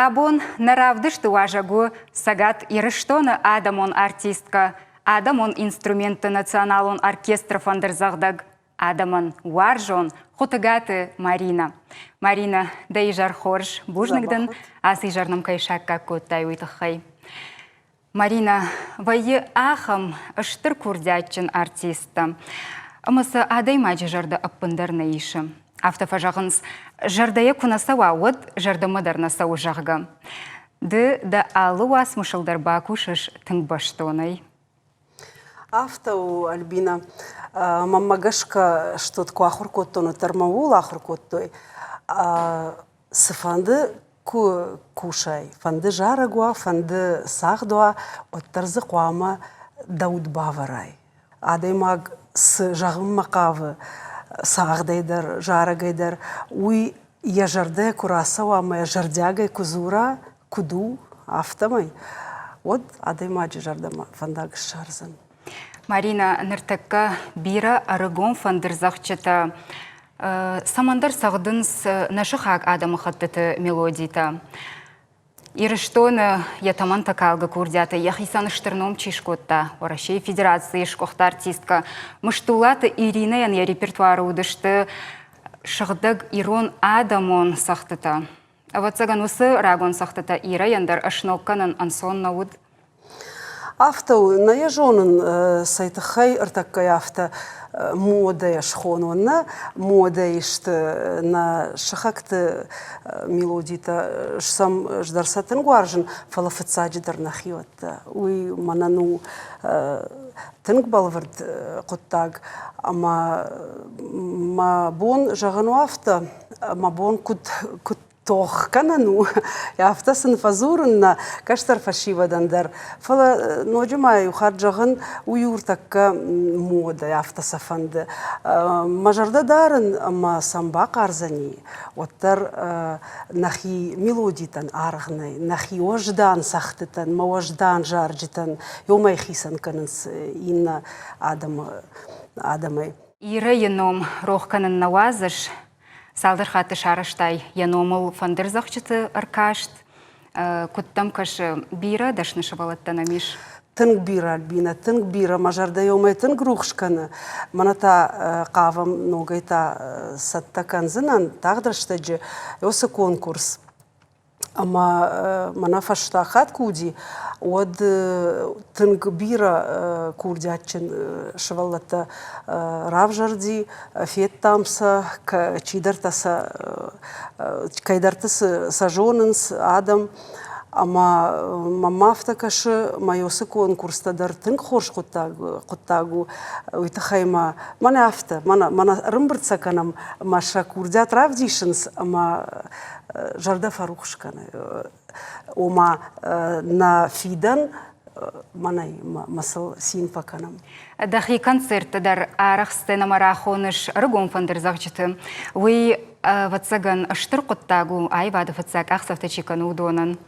Абон нӕ равдысты уазӕг у Цӕгат Ирыстоны адӕмон артисткӕ, адӕмон инструментты националон оркестры фӕндырдзӕгъдӕг, адӕмӕн уарзон Хуытыгаты Маринӕ. Маринӕ, дӕ изӕр хорз, бузныг дын, ацы изӕр нӕм кӕй саккаг кодтай, уый тыххӕй. Маринӕ, вӕййы ахӕм стыр курдиатджын артисттӕ, ӕмӕ сӕ адӕймаджы зӕрдӕ ӕппындӕр нӕ исы. Афтӕ фӕзӕгъынц, зӕрдӕйӕ куы нӕ цӕуа, уӕд зӕрдӕмӕ дӕр нӕ цӕуы, зӕгъгӕ. Ды дӕ алы уацмысыл дӕр бакусыс тынг бӕстонӕй. Афтӕ у, Альбина. Мӕнмӕ гӕсгӕ, что куы ахуыр кодтон, уӕддӕр мӕ ууыл ахуыр кодтой. Цыфӕнды куы кусай, фӕнды зарӕг уа, фӕнды цагъд уа, уӕддӕр дзы хъуамӕ дӕ уд бавӕрай. Адӕймаг цы зӕгъынмӕ хъавы цагъдӕй дӕр, зарӕгӕй дӕр, уый йӕ зӕрдӕ куы рацӕуа ӕмӕ йӕ зӕрдиагӕй куы дзура, куыд у, афтӕмӕй, уӕд адӕймаджы зӕрдӕмӕ фӕндаг ссардзӕн. Марина, ныртӕккӕ бирӕ ӕрыгон фӕндырдзӕгъдджытӕ цӕмӕндӕр цӕгъдынц нӕ сыхаг адӕмыхӕттыты мелодитӕ. Ирыстоны йӕ тӕмӕнтӕ калгӕ курдиатӕй йӕхицӕн стыр ном чи скодта, Уӕрӕсейы Федерацийы сгуыхт артисткӕ Мыстулаты Иринӕйӕн йӕ репертуары уыдысты сыгъдӕг ирон адӕмон цӕгъдтытӕ. Ӕвӕццӕгӕн, уыцы рагон цӕгъдтытӕ Ирӕйӕн дӕр ӕсног кӕнын ӕнцон нӕ уыд. Афтӕ у, нӕ йӕ зонын, цӕй тыххӕй ӕртӕккӕ афтӕ модӕйӕ схонон, нӕ модӕйы сты нӕ сыхӕгты мелодитӕ сӕм ӕз дӕр сӕ тынг уарзын, фӕлӕ фыццаджыдӕр нӕхиуӕттӕ. Уый мӕнӕн у тынг бӕлвырд хъуыддаг ӕмӕ мӕ бон зӕгъын у афтӕ, мӕ бон куыд куыд тох кӕнӕн у, афтӕ сын фӕдзурын нӕ кӕстӕр фӕсивӕдӕн дӕр. Фӕлӕ ноджы ма иу хатт зӕгъын, уый у ӕртӕккӕ модӕ, афтӕ сӕ фӕнды. Мӕ зӕрдӕ дарын ӕмӕ сӕм бахъардзӕни, уӕддӕр нӕхи мелодитӕн аргъ нӕй, нӕхи уӕздан цӕгъдтытӕн, мӕ уӕздан зарджытӕн уымӕй хицӕн кӕнынц иннӕ адӕмы адӕмӕй. Ирӕйы ном рох кӕнын нӕ уадзыс, Цалдӕр хатты сарӕзтай йӕ номыл фӕндырдзӕгъдджыты ӕркаст. Куыд дӕм кӕсы, бирӕ дӕсны сывӕллӕттӕ нӕм ис? Тынг бирӕ, Альбинӕ, тынг бирӕ. Мӕ зӕрдӕ уымӕй тынг рухс кӕны. Мӕнӕ та хъавӕм ногӕй та цӕттӕ кӕндзынӕн тагъд рӕстӕджы уыцы конкурс. Ӕмӕ мӕнӕ фӕстаг хатт куы уыди, уӕд тынг бирӕ курдиатджын сывӕллӕттӕ равзӕрди, федтам сӕ, чидӕртӕ сӕ, кӕйдӕрты сӕ зонынц адӕм. Ӕмӕ мӕм афтӕ кӕсы, мӕ уыцы конкурстӕ дӕр тынг хорз хъуыддаг, хъуыддаг у. Уый тыххӕй мӕ мӕнӕ афтӕ, мӕнӕ, мӕнӕ ӕрӕмбырд сӕ кӕнӕм ӕмӕ сӕ курдиат равдисынц ӕмӕ зӕрдӕ фӕрухс кӕны. Ома нӕ фидӕн мӕнӕй мӕ сыл цин фӕкӕнӕм. Дӕхи концертты дӕр арӕх сценӕмӕ рахоныс ӕрыгон фӕндырдзӕгъджыты. Уый, ӕвӕццӕгӕн, стыр хъуыддаг у, аивады фыццаг къахдзӕфтӕ чи кӕны, уыдонӕн.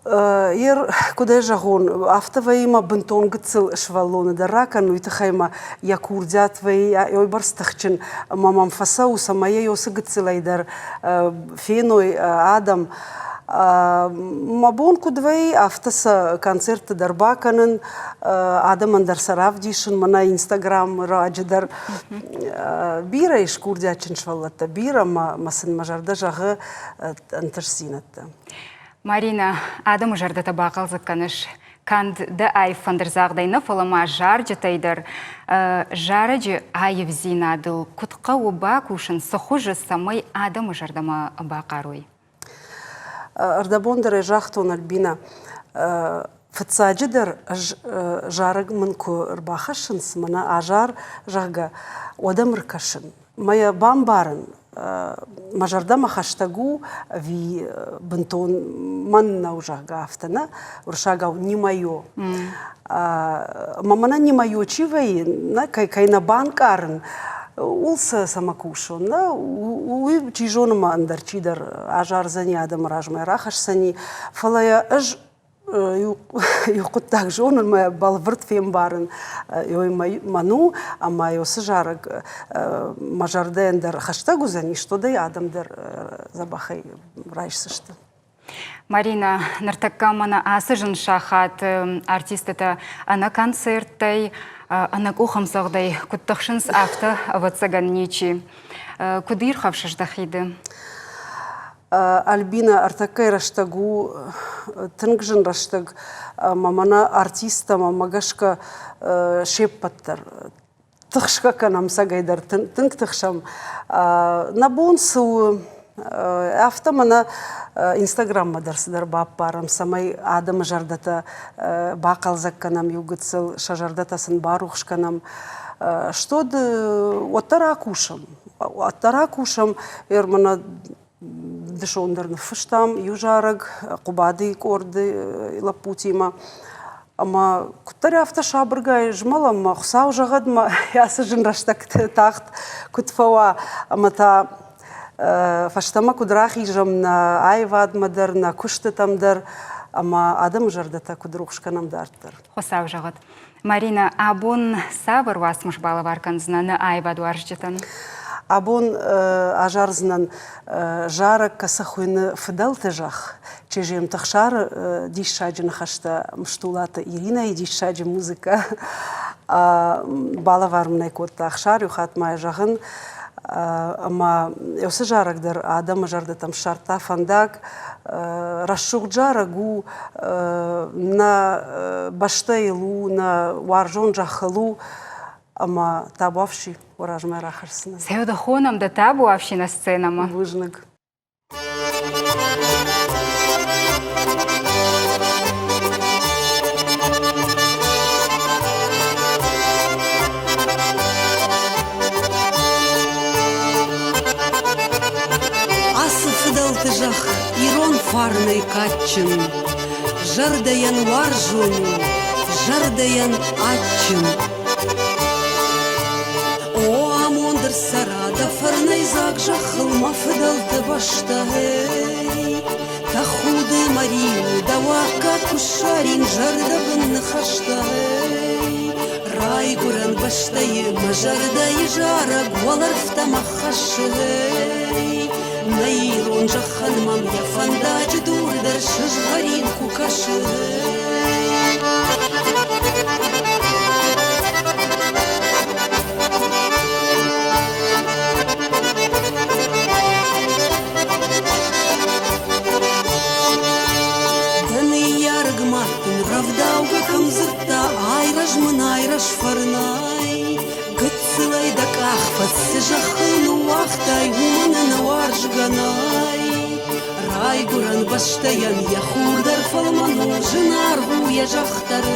Ер, куыд ӕй зӕгъон, афтӕ вӕййы мӕ бынтон гыццыл сывӕллоны дӕр ракӕн, уый тыххӕй мӕ йӕ курдиат вӕййы уыйбӕрц тыхджын ӕмӕ мӕм фӕцӕуы, цӕмӕй йӕ уыцы гыццылӕй дӕр феной адӕм. Мӕ бон куыд вӕййы, афтӕ сӕ концертты дӕр бакӕнын, адӕмӕн дӕр сӕ равдисын, мӕнӕ Инстаграмы раджы дӕр бирӕ ис курдиатджын сывӕллӕттӕ, бирӕ мӕ сын мӕ зӕрдӕ зӕгъы ӕнтыстдзинӕдтӕ. Маринӕ, адӕмы зӕрдӕтӕ бахъӕлдзӕг кӕныс канд дӕ аив фӕндырдзагъдӕй нӕ, фӕлӕ ма зарджытӕй дӕр. Зарӕджы аивдзинадыл куыд хъӕуы бакусын, цы хуызы, цӕмӕй адӕмы зӕрдӕмӕ бахъарой? Ӕрдӕбон дӕр ӕй загътон, Альбинӕ, фыццаджыдӕр ӕз зарӕг мын куы рбахӕссынц, мӕнӕ азар, зӕгъгӕ, уӕд ӕм ӕркӕсын. Мӕ йӕ бамбарын, мӕ зӕрдӕмӕ хӕстӕг у ӕви бынтон мӕн нӕу, зӕгъгӕ, афтӕ нӕ, уырыссагау не мое. Мӕ мӕнӕн не мое чи вӕййы, нӕ, кӕй, кӕй нӕ банкъарын, ууыл сӕ цӕмӕ кусон, нӕ, уый, чи зоны мӕ ӕндӕр чидӕр азардзӕни, адӕмы размӕ рахӕсдзӕни, фӕлӕ йӕ ӕз иу хъуыддаг зонын мӕ бӕлвырд фембарын мӕн у ӕмӕ уыцы зарӕг мӕ зӕрдӕйӕн дӕр хӕстӕг уыдзӕнис, уӕд ӕй адӕм дӕр. дзӕбӕхӕй райсдзысты. Марина, ныртӕккӕ мӕнӕ ацы зын сахат артистытӕ ӕнӕ концерттӕй, ӕнӕ къухӕмдзӕгъдӕй куыд тыхсынц, афтӕ, ӕвӕццӕгӕн, ничи. Куыд ирхӕфсыс дӕхи ды? Альбина, ӕртӕккӕйы рӕстӕг у тынг зын рӕстӕг ӕмӕ мӕнӕ артисттӕм ӕмӕ гӕсгӕ се ппӕт дӕр тыхсгӕ кӕнӕм цӕгӕйдӕр тынг тыхсӕм. Нӕ бон цы у, афтӕ мӕнӕ Инстаграммӕ дӕр цыдӕр баппарӕм, цӕмӕй адӕмы зӕрдӕтӕ бахъӕлдзӕг кӕнӕм иу гыццыл, сӕ зӕрдӕтӕ сын барухс кӕнӕм. Что уӕддӕр акусӕм, уӕддӕр акусӕм, мӕнӕ дысон дӕр ныффыстам иу зарӕг Хъуыбадыйы къорды лӕппутимӕ. Ӕмӕ куыддӕр афтӕ сабыргай змӕлӕм, мӕ Хуыцау зӕгъӕд, мӕ ацы зын рӕстӕг тагъд куыд фӕуа, ӕмӕ та фӕстӕмӕ куыд рахизӕм нӕ аивадмӕ дӕр, нӕ куыстытӕм дӕр, ӕмӕ адӕмы зӕрдӕтӕ куыд рухс кӕнӕм дарддӕр. Хуыцау зӕгъӕд. Марина, абон цавӕр уацмыс балӕвар кӕндзынӕ нӕ аивадуарзджытӕн? Абон азардзынӕн зарӕг, кӕцы хуыйны «Фыдӕлты зӕхх». Чежемты Хсары диссаджы ныхӕстӕ, Мыстулаты Иринӕйы диссаджы музыкӕ балӕвар мын ӕй кодта Ӕхсар, иу хатт ма йӕ зӕгъын. Ӕмӕ уыцы зарӕг дӕр адӕмы зӕрдӕтӕм ссардта фӕндаг. Рӕсугъд зарӕг у нӕ бӕстӕйыл у, нӕ уарзон зӕххыл у, ӕмӕ табуафси уӕ размӕ рахӕсдзынӕн. Цӕуды хонӕм дӕ табуафси нӕ сценӕмӕ. Бузныг. Ацы фыдӕлты зӕхх ирон фарнӕй кадджын, Зӕрдӕйӕн уарзон у, зӕрдӕйӕн адджын. О, амонд ӕрцӕра дӕ фӕрнӕйдзаг зӕххыл мӕ фыдӕлты бӕстӕй. Тӕхуды мӕ риуы дӕ уаггаг куы ссарин зӕрдӕбын ныхӕстӕй. Райгуырӕн бӕстӕйы мӕ зӕрдӕйы зарӕг уӕлӕрвтӕм ӕххӕссы. Нӕ ирон зӕххӕн мӕм йӕ фӕндаджы дур дӕр сызгъӕрин куы кӕсы. Дӕ ныййарӕг мад дын рӕвдаугӕ кӕм дзырдта, айрӕз мын, айрӕз фӕрнӕй. Гыццылӕй дӕ къахфӕд цы зӕххыл ныууагътай, уымӕн ӕнӕуарзгӕ нӕй. Райгуырӕн бӕстӕйӕн йӕ хур дӕр фӕлмӕн у, зынаргъ у йӕ зӕхх дӕр.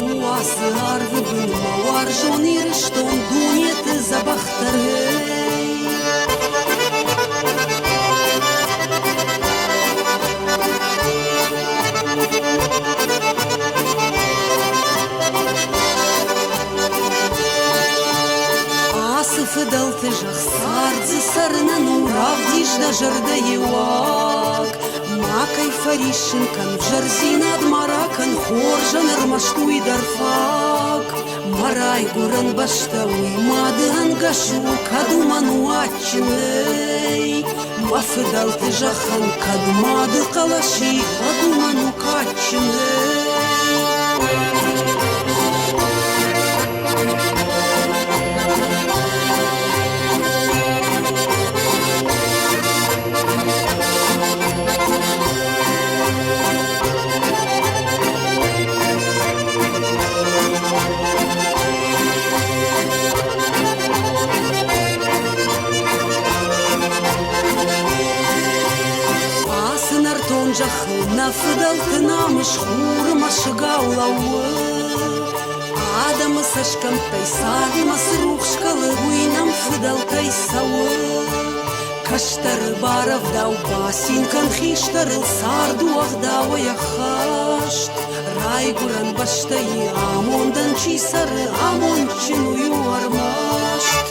У ацы арвы бын мӕ уарзон Ирыстон дунеты дзӕбӕхдӕр. Ацы фыдӕлты зӕхх цард дзы цӕрынӕн у, равдис дӕ зӕрдӕйы уаг. Макӕй фӕриссын кӕн, взӕрдзинад ма ракӕн, хорзӕн ӕрмӕст уый дӕр фаг. Мӕ райгуырӕн бӕстӕ уый мады ӕнгӕс у, кӕд уымӕн у адджынӕй. Мӕ фыдӕлты зӕххӕн кӕд мады хъӕлӕс и, уӕд уымӕн у кадджынӕй. Ацы нӕртон зӕххыл нӕ фыдӕлты намыс хуры мӕсыгау лӕууы. Адӕмы цӕсгӕмттӕй цардмӕ цы рухс кӕлы, уый нӕм фыдӕлтӕй цӕуы. Кӕстӕры барӕвдау, бацин кӕн хистӕрыл, цард у ӕгъдауӕй ӕххӕст. Райгуырӕн бӕстӕйы амондӕн чи цӕры, амондджын уый у ӕрмӕст.